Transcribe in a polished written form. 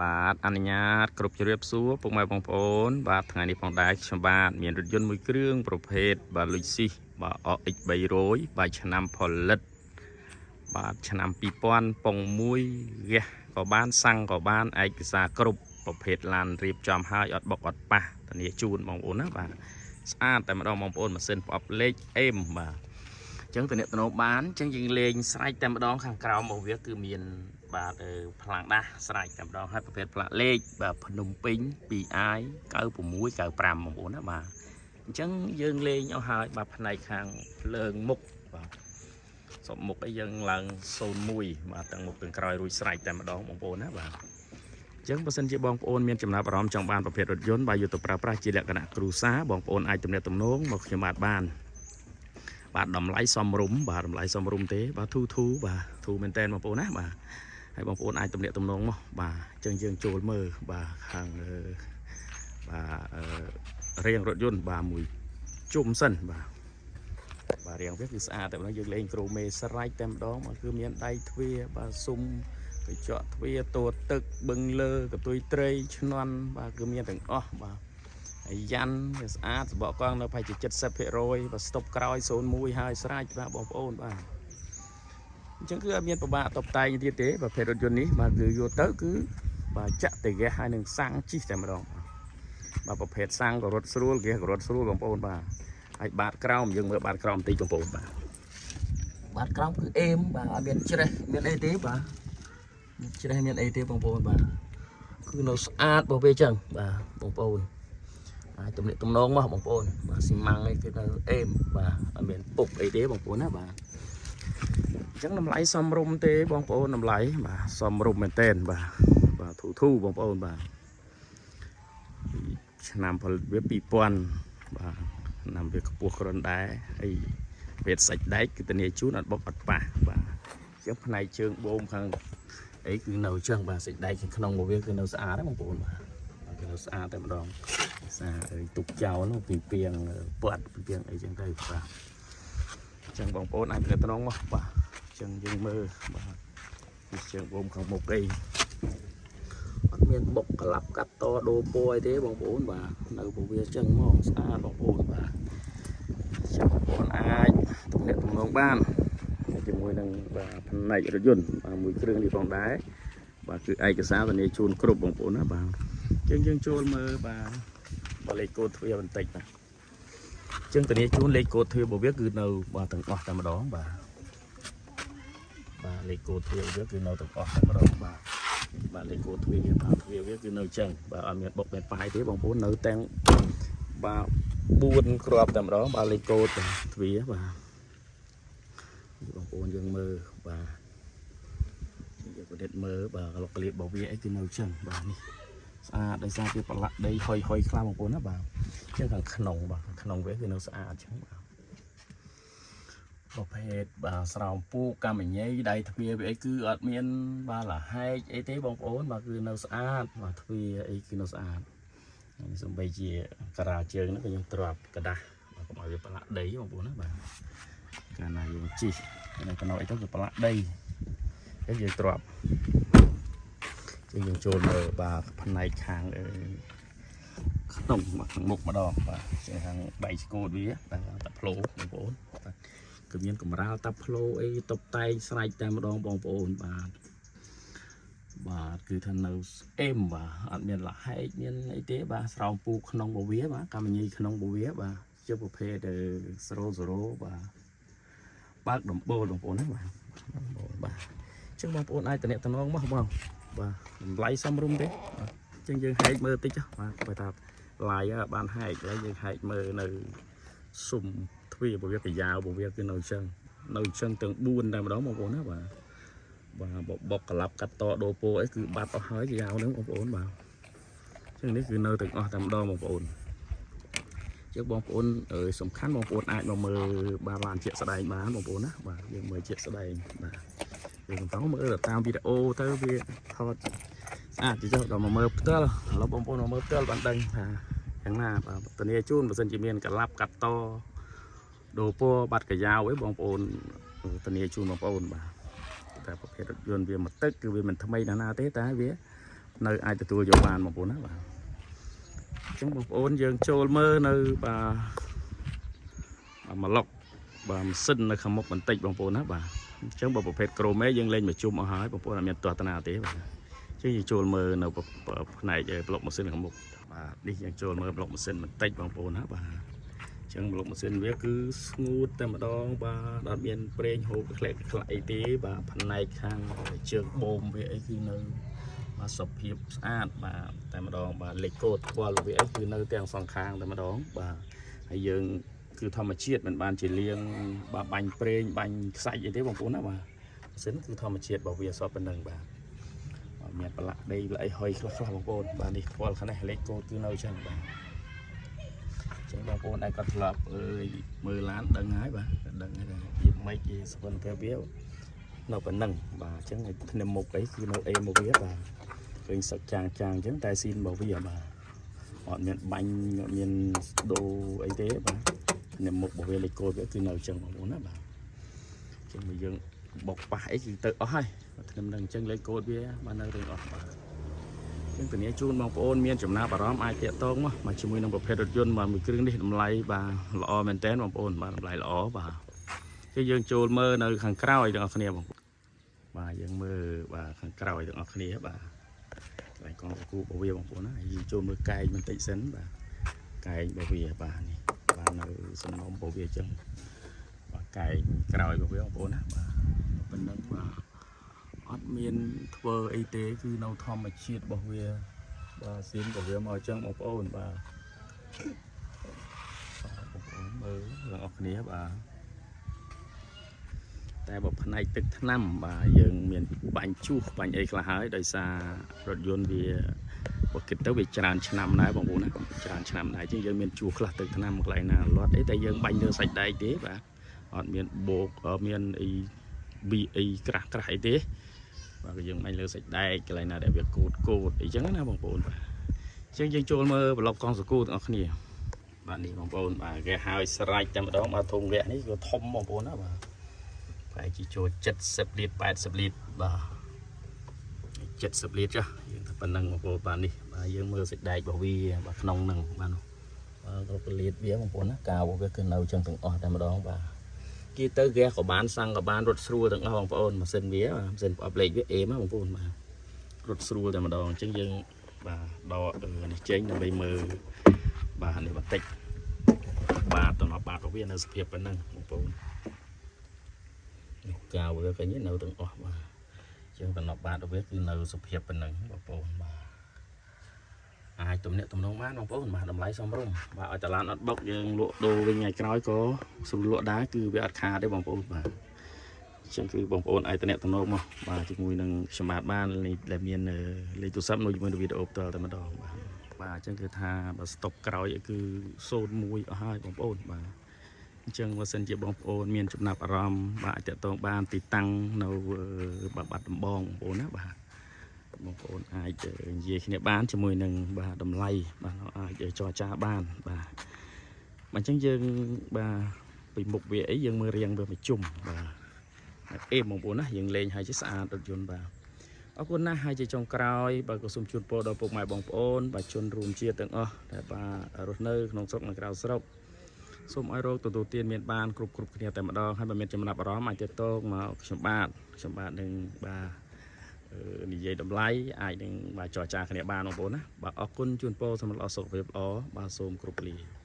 បាទអនុញ្ញាតគ្រប់ជ្រាបសួរពុកម៉ែបងប្អូន បាទថ្ងៃនេះផងដែរខ្ញុំបាទមានរថយន្តមួយគ្រឿងប្រភេទបាទ Lexus បាទ RX 300បាទឆ្នាំផលិតបាទឆ្នាំ2000ប៉ុង1ហ្គាសក៏បានសាំងក៏បានឯកសារគ្រប់ប្រភេទឡានរៀបចំហើយអត់បុកអត់ប៉ះធានាជូនបងប្អូនណាបាទស្អាតតែម្ដងបងប្អូនម៉ាស៊ីនប្រអប់លេខអេមបាទអញ្ចឹងតំណតំណបានអញ្ចឹងយើងលេងស្រេចតែម្ដងខាងក្រោមរបស់វាគឺមាន បាទប្លង់ដាស់ស្រេចតែម្ដងហើយប្រភេទផ្លាកលេខបាទភ្នំពេញ 2i 9695បងប្អូនណាបាទអញ្ចឹងយើងលេងអស់ហើយបាទផ្នែកខាងភ្លើងមុខបាទសពមុខអីយើងឡើង01បាទទាំងមុខទាំងក្រោយរួចស្រេចតែម្ដងបងប្អូនណាបាទអញ្ចឹងបើសិនជាបងប្អូនមានចំណាប់អារម្មណ៍ចង់បានប្រភេទរថយន្តបាទយកទៅប្រើប្រាស់ជាលក្ខណៈគ្រួសារបងប្អូនអាចទំនាក់ទំនងមកខ្ញុំបាទបានបាទតម្លៃសមរម្យបាទតម្លៃសមរម្យទេបាទធូធូបាទធូមែនតើបងប្អូនណាបាទ ហើយបងប្អូនអាចទំនាក់ទំនងមកបាទអញ្ចឹងយើងចូលមើលបាទខាងបាទរៀងរថយន្តបាទមួយជុំសិនបាទបាទរៀងវាគឺស្អាតតែម្ដងយើងលេងគ្រូមេស្រេចតែម្ដងបាទគឺមានដៃទ្វារបាទស៊ុំកញ្ចក់ទ្វារតួទឹកបឹងលើកន្ទុយត្រីឆ្នន់បាទគឺមានទាំងអស់បាទហើយយ៉ាន់វាស្អាតសបកកង់នៅប្រហែលជា70%បាទស្តុបក្រោយ01ហើយស្រេចបាទបងប្អូនបាទ អញ្ចឹងគឺអត់មានពិបាកតបតែងទៀតទេប្រភេទរថយន្តនេះបាទគឺយកទៅគឺបាទចាក់តែហ្គាសហើយនឹងសាំងជីកតែម្ដងបាទប្រភេទសាំងក៏រត់ស្រួលហ្គាសក៏រត់ស្រួលបងប្អូនបាទហើយបាតក្រោមយើងមើលបាតក្រោមបន្តិចបងប្អូនបាទបាតក្រោមគឺអេមបាទអត់មានច្រេះមានអីទេបាទមានច្រេះមានអីទេបងប្អូនបាទគឺនៅស្អាតរបស់វាចឹងបាទបងប្អូនអាចទំនាក់ទំនងមកបងប្អូនបាទស៊ីម៉ាំងអីគឺនៅអេមបាទអត់មានពុកអីទេបងប្អូនណាបាទ អញ្ចឹងតម្លៃសមរម្យទេបងប្អូនតម្លៃបាទសមរម្យមែនទែនបាទបាទធូធូបងប្អូនបាទឆ្នាំផលិតវា2000បាទឆ្នាំវាខ្ពស់គ្រាន់ដែរហើយវេទសាច់ដែកគឺធានាជូនអត់បុកអត់ប៉ះបាទអញ្ចឹងផ្នែកជើងបូមខាងអីគឺនៅអញ្ចឹងបាទសាច់ដែកខាងក្នុងរបស់វាគឺនៅស្អាតហ្នឹងបងប្អូនបាទគឺនៅស្អាតតែម្ដងស្អាតអីទុកចោលនោះពីពីងពាត់ពីពីងអីចឹងទៅបាទអញ្ចឹងបងប្អូនអាចទៅត្រង់មកបាទ ចឹងយើងមើលបាទពីជើងបូមខាងមុខអីអត់មានបុកក្លាប់កាត់តដូរពណ៌អីទេបងប្អូនបាទនៅពវាចឹងហ្មងស្អាតបងប្អូនបាទចឹងបងប្អូនអាចទំនាក់ទំនងបានជាមួយនឹងបាទផ្នែករថយន្តបាទមួយគ្រឿងនេះផងដែរបាទគឺឯកសារធានាជូនគ្រប់បងប្អូនណាបាទចឹងយើងចូលមើលបាទបើលេខកូដទ្វារបន្តិចបាទចឹងធានាជូនលេខកូដទ្វាររបស់វាគឺនៅបាទទាំងអស់តែម្ដងបាទ បាទលេខកូដទ្វារវាគឺនៅទាំងអស់តែម្ដងបាទបាទលេខកូដទ្វារបាទទ្វារវាគឺនៅចឹងបាទអត់មានបុកមានប៉ាយទេបងប្អូននៅទាំងបាទ4គ្រាប់តែម្ដងបាទលេខកូដទ្វារបាទនេះបងប្អូនយើងមើលបាទយើងប្រឌិតមើលបាទលុកលៀបរបស់វាអីគឺនៅចឹងបាទនេះស្អាតដោយសារវាប្រឡាក់ដីហុយហុយខ្លះបងប្អូនណាបាទចឹងខាងក្នុងបាទខាងក្នុងវាគឺនៅស្អាតចឹងបាទ ប្រភេទបាទស្រោមពូកកម្មញីដៃទ្វារវាអីគឺអត់មានបាទលហែកអីទេបងប្អូនបាទគឺនៅស្អាតបាទទ្វារអីគឺនៅស្អាតនេះសំបីជាការាជើងហ្នឹងក៏ខ្ញុំទ្រាប់ក្រដាស់បាទកុំឲ្យវាប្រឡាក់ដីបងប្អូនណាបាទកាលណាយើងជិះនៅកណោអីទៅវាប្រឡាក់ដីអញ្ចឹងយើងទ្រាប់ជាងយើងចូលមើលបាទផ្នែកខាងអឺក្នុងបាទខាងមុខម្ដងបាទជាខាងដៃស្គូតវាបាទតាផ្លោបងប្អូនបាទ គឺមានកម្រាលតាផ្លោអីតុបតែងស្រេចតែម្ដងបងប្អូនបាទបាទគឺថានៅស្អេមបាទអត់មានលហែកមានអីទេបាទស្រោមពូក្នុងបវាបាទកម្មញីក្នុងបវាបាទជាប្រភេទ00បាទបើកដំបូលបងប្អូនណាបាទដំបូលបាទអញ្ចឹងបងប្អូនអាចតំណតំណងមកបងបាទតម្លៃសមរម្យទេបាទអញ្ចឹងយើងហែកមើលតិចបាទបើថាឡាយបានហែកហើយយើងហែកមើលនៅស៊ុំ ទ្វារបវាកាយ៉ាវបវាគឺនៅអញ្ចឹងនៅអញ្ចឹងទាំង4តែម្ដងបងប្អូនណាបាទបាទបបុកក្លាប់កាត់តដូរពោអីគឺបាត់អស់ហើយកាយ៉ាវហ្នឹងបងប្អូនបាទអញ្ចឹងនេះគឺនៅទាំងអស់តែម្ដងបងប្អូនជាងបងប្អូនសំខាន់បងប្អូនអាចមកមើលបាទឡានជាក់ស្ដែងបានបងប្អូនណាបាទយើងមើលជាក់ស្ដែងបាទយើងបន្តមើលតាមវីដេអូទៅវាថតស្អាតចុះដល់មកមើលផ្ទាល់ឥឡូវបងប្អូនមកមើលផ្ទាល់បានដឹងថាយ៉ាងណាបាទធានាជូនបើសិនជាមានកលាប់កាត់ត ដូរពណ៌បាត់កាយ៉ាវអីបងប្អូនធានាជូនបងប្អូនបាទតែប្រភេទរថយន្តវាមកទឹកគឺវាមិនថ្មីណាស់ណាទេតែវា នៅអាចទទួលយកបានបងប្អូនណាបាទអញ្ចឹងបងប្អូនយើងចូលមើលនៅបាទមកលុកបាទម៉ាស៊ីននៅខាងមុខបន្តិចបងប្អូនណាបាទអញ្ចឹងបើប្រភេទក្រូមេយើងលេងមកជុំអស់ហើយបងប្អូនអត់មានទស្សនាទេបាទអញ្ចឹងយើងចូលមើលនៅផ្នែកប្លុកម៉ាស៊ីនខាងមុខបាទនេះយើងចូលមើលប្លុកម៉ាស៊ីនបន្តិចបងប្អូនណាបាទអញ្ចឹងប្លុកម៉ាស៊ីនវាគឺស្ងួតតែម្ដងបាទអត់មានប្រេងហូរក្លែកក្លៃទេបាទផ្នែកខាងជើងបូមវាអីគឺនៅ បាទសុភាពស្អាតបាទតែម្ដងបាទលេខកូដថ្ពាល់វាអីគឺនៅទាំងសងខាងតែម្ដងបាទហើយយើងគឺធម្មជាតិមិនបានជាលៀងបាទបាញ់ប្រេងបាញ់ខ្សាច់អីទេបងប្អូនណាបាទម៉ាស៊ីនគឺធម្មជាតិរបស់វាសពប៉ុណ្ណឹងបាទបាទមានប្រឡាក់ដីប្រឡាក់អីហុយខ្លះខ្លះបងប្អូនបាទនេះថ្ពាល់ខាងនេះលេខកូដគឺនៅចឹងបាទចឹងបងប្អូនដែលគាត់ធ្លាប់អើយមើលឡានដឹងហើយបាទដឹងហើយថាវាមិនជាសុវត្ថិភាពវានៅប៉ុណ្ណឹងបាទអញ្ចឹងធ្នឹមមុខអីគឺនៅអេមកវាបាទ ឃើញសឹកចាងចាងអញ្ចឹងតែស៊ីនរបស់វាបាទអត់មានបាញ់អត់មានដូរអីទេបាទនៅមុខរបស់វាលេខកូដវាគឺនៅអញ្ចឹងបងប្អូនណាបាទអញ្ចឹងបើយើងបុកប៉ះអីគឺទៅអស់ហើយបាទធ្នឹមនឹងអញ្ចឹងលេខកូដវាបាទនៅរឿងអស់បាទអញ្ចឹងធានាជូនបងប្អូនមានចំណាប់អារម្មណ៍អាចតាក់ទងមកមកជាមួយនឹងប្រភេទរថយន្តបាទមួយគ្រឿងនេះតម្លៃបាទល្អមែនតើបងប្អូនបាទតម្លៃល្អបាទគឺយើងចូលមើលនៅខាងក្រោយទាំងអស់គ្នាបងប្អូនបាទយើងមើលបាទខាងក្រោយទាំងអស់គ្នាបាទ កន្លែងកង់គូរបស់វាបងប្អូនណាយើងចូលមើលកែងបន្តិចសិនបាទកែងរបស់វាបាទនេះបាទនៅសំណុំរបស់វាអញ្ចឹងបាទកែងក្រោយរបស់វាបងប្អូនណាបាទប៉ុណ្ណឹងបាទអត់មានធ្វើអីទេគឺនៅធម្មជាតិរបស់វាបាទស៊ីនរបស់វាមកអញ្ចឹងបងប្អូនបាទបាទបងប្អូនមើលទាំងអស់គ្នាបាទតែបើផ្នែកទឹកថ្នាំបាទយើងមានបាញ់ជួសបាញ់អីខ្លះហើយដោយសាររថយន្តវាបើគិតទៅវាច្រើនឆ្នាំដែរបងប្អូនណាច្រើនឆ្នាំដែរអញ្ចឹងយើងមានជួសខ្លះទឹកថ្នាំកន្លែងណាលាត់អីតែយើងបាញ់លើសាច់ដែកទេបាទអត់មានបោកអត់មានអីប៊ីអីក្រាស់ក្រាស់អីទេបាទគឺយើងបាញ់លើសាច់ដែកកន្លែងណាដែលវាកូតកូតអីចឹងណាបងប្អូនបាទអញ្ចឹងយើងចូលមើលប្លុកកង់សកូទាំងអស់គ្នាបាទនេះបងប្អូនបាទគេហើយស្រេចតែម្ដងបាទធុងវគ្គនេះគឺធំបងប្អូនណាបាទ ប្រហែលជាចូល70លីត្រ80លីត្របាទ70លីត្រចាស់យើងថាប៉ុណ្ណឹងបងប្អូនបាទនេះបាទយើងមើលសាច់ដែករបស់វាបាទក្នុងហ្នឹងបាទនោះបាទគ្រប់លីត្រវាបងប្អូនណាកាវរបស់វាគឺនៅចឹងទាំងអស់តែម្ដងបាទគេទៅហ្គាសក៏បានសាំងក៏បានរត់ស្រួលទាំងអស់បងប្អូនម៉ាស៊ីនវាបាទម៉ាស៊ីនប្រអប់លេខវាអេមបងប្អូនបាទរត់ស្រួលតែម្ដងអញ្ចឹងយើងបាទដកនេះចេញដើម្បីមើលបាទនេះបន្តិចបាទតំណប់បាទរបស់វានៅសភាពប៉ុណ្ណឹងបងប្អូន នោះកាវវាឃើញទេនៅទាំងអស់បាទជាងតំណប់បាតវាគឺនៅសភាពប៉ុណ្ណឹងបងប្អូនបាទអាចទំនាក់ទំនងបានបងប្អូនបាទតម្លៃសមរម្យបាទឲ្យតឡានអត់បុកយើងលក់ដូរវិញថ្ងៃក្រោយក៏ស្រួលលក់ដែរគឺវាអត់ខាតទេបងប្អូនបាទអញ្ចឹងគឺបងប្អូនអាចទំនាក់ទំនងមកបាទជាមួយនឹងខ្ញុំបាទបានលេខដែលមានលេខទូរស័ព្ទនៅជាមួយនឹងវីដេអូផ្ទាល់តែម្ដងបាទបាទអញ្ចឹងគឺថាបើស្តុកក្រោយគឺ01អស់ហើយបងប្អូនបាទ អញ្ចឹងបើសិនជាបងប្អូនមានចំណាប់អារម្មណ៍បាទអាចតាក់ទងបានទីតាំងនៅបាទបាត់ដំបងបងប្អូនណាបាទបងប្អូនអាចនិយាយគ្នាបានជាមួយនឹងបាទតម្លៃបាទអាចចរចាបានបាទបាទអញ្ចឹងយើងបាទពីមុខវាអីយើងមើលរៀងវាមួយជុំបាទអេបងប្អូនណាយើងលេងឲ្យជាស្អាតរថយន្តបាទអរគុណណាស់ហើយជាចុងក្រោយបាទក៏សូមជូនពរដល់ពុកម៉ែបងប្អូនបាទជនរួមជាតិទាំងអស់ដែលបាទរស់នៅក្នុងស្រុកនិងក្រៅស្រុក សូមឲ្យរកទទួលទានមានបានគ្រប់គ្រប់គ្នាតែម្ដងហើយបើមានចំណាប់អារម្មណ៍អាចទាក់ទងមកខ្ញុំបាទខ្ញុំបាទនឹងបាទនិយាយតម្លៃអាចនឹងបាទចរចាគ្នាបានបងប្អូនណាបាទអរគុណជូនពរសម្រាប់ល្អសុខភាពល្អបាទសូមគ្រប់លា។